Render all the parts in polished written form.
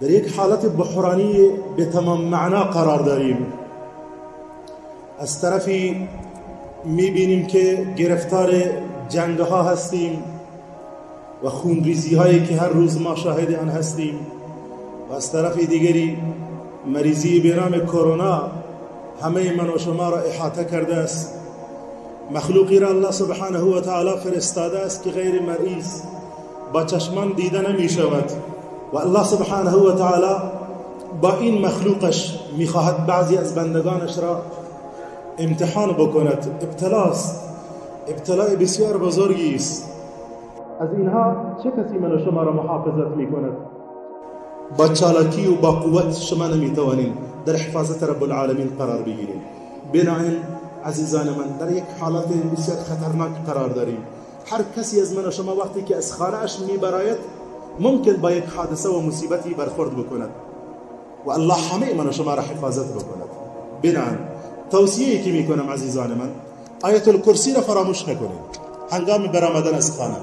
در یک حالت بحرانی به تمام معنا قرار داریم. از طرفی میبینیم که گرفتار جنگ ها هستیم و خونریزی هایی که هر روز ما شاهد آن هستیم، و از طرف دیگری مریضی به نام کرونا همه من و شما را احاطه کرده است. مخلوقی را الله سبحانه و تعالی فرستاده است که غیر مرئی است، با چشمان دیده نمی شود، و الله سبحانه و تعالی با این مخلوقش میخواهد بعضی از بندگانش را امتحان بکند. ابتلاست، ابتلاء بسیار بزرگی است. از اینها چه کسی من و شما را محافظت میکند؟ با چالاکی و با قوت شما نمیتوانید در حفاظت رب العالمین قرار بگیرید. بنابراین عزیزان من، در یک حالت بسیار خطرناک قرار داریم. هر کسی از من و شما وقتی که از خانه اش میبراید ممکن با یک حادثه و مصیبتی برخورد بکند و الله همه من و شما را حفاظت بکند. بنابراین توصیه که میکنم عزیزان من، آیت الکرسی را فراموش نکنید هنگام برآمدن از خانه.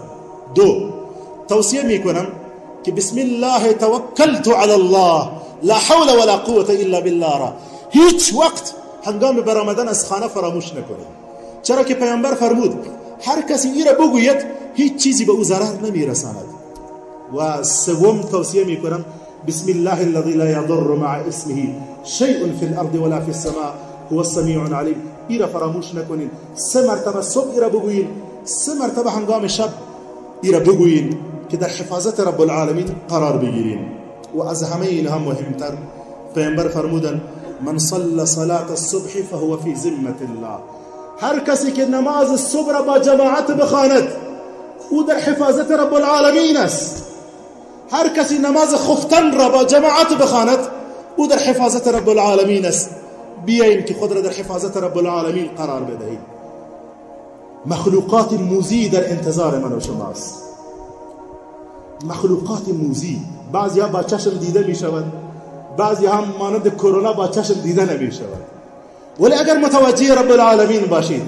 دو، توصیه میکنم که بسم الله توکلت علی الله لا حول ولا قوة الا بالله را هیچ وقت هنگام برآمدن از خانه فراموش نکنید. چرا که پیامبر فرمود هر کسی ای را بگوید هیچ چیزی به او ضرر نمیرساند. و سوم توصیه میکنم بسم الله الذي لا يضر مع اسمه شيء في الارض ولا في السماء هو السمیع العلیم. ای را فراموش نکنید. سه مرتبه صبح ای را بگویید، سه مرتبه هنگام شب ای را بگویید که در حفاظت رب العالمین قرار بگیریم. و از همه اینها مهمتر، پیامبر فرمودن من صلى صلاة الصبح فهو في ذمة الله. هر کسی که نماز صبح را با جماعت بخواند او در حفاظت رب العالمین است. هر کسی نماز خفتن را با جماعت بخواند او در حفاظت رب العالمین است. بیاییم که خود را در حفاظت رب العالمین قرار بدهیم. مخلوقات موذی در انتظار من و شماست. مخلوقات موذی بعضی ها با چشم دیده می شود، بعضی هم مانند کرونا با چشم دیده نمی شود. ولی اگر متوجه رب العالمین باشید،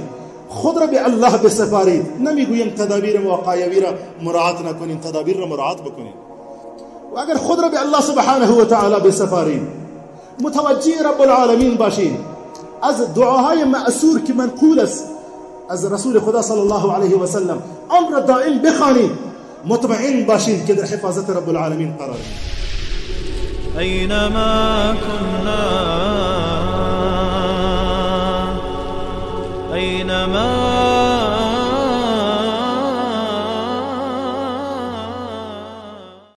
خود را به الله بسپارید، نمیگویم تدابیر وقایوی را مراعات نکنید، تدابیر را مراعات بکنید. و اگر خود را به الله سبحانه و تعالی بسپارید، متوجه رب العالمین باشید، از دعاهای مأثور که منقول است از رسول خدا صلی الله علیه و سلم آن را دائم بخوانید، مطمئن باشید که در حفاظت رب العالمین قرار دارید. أينما كنا، أينما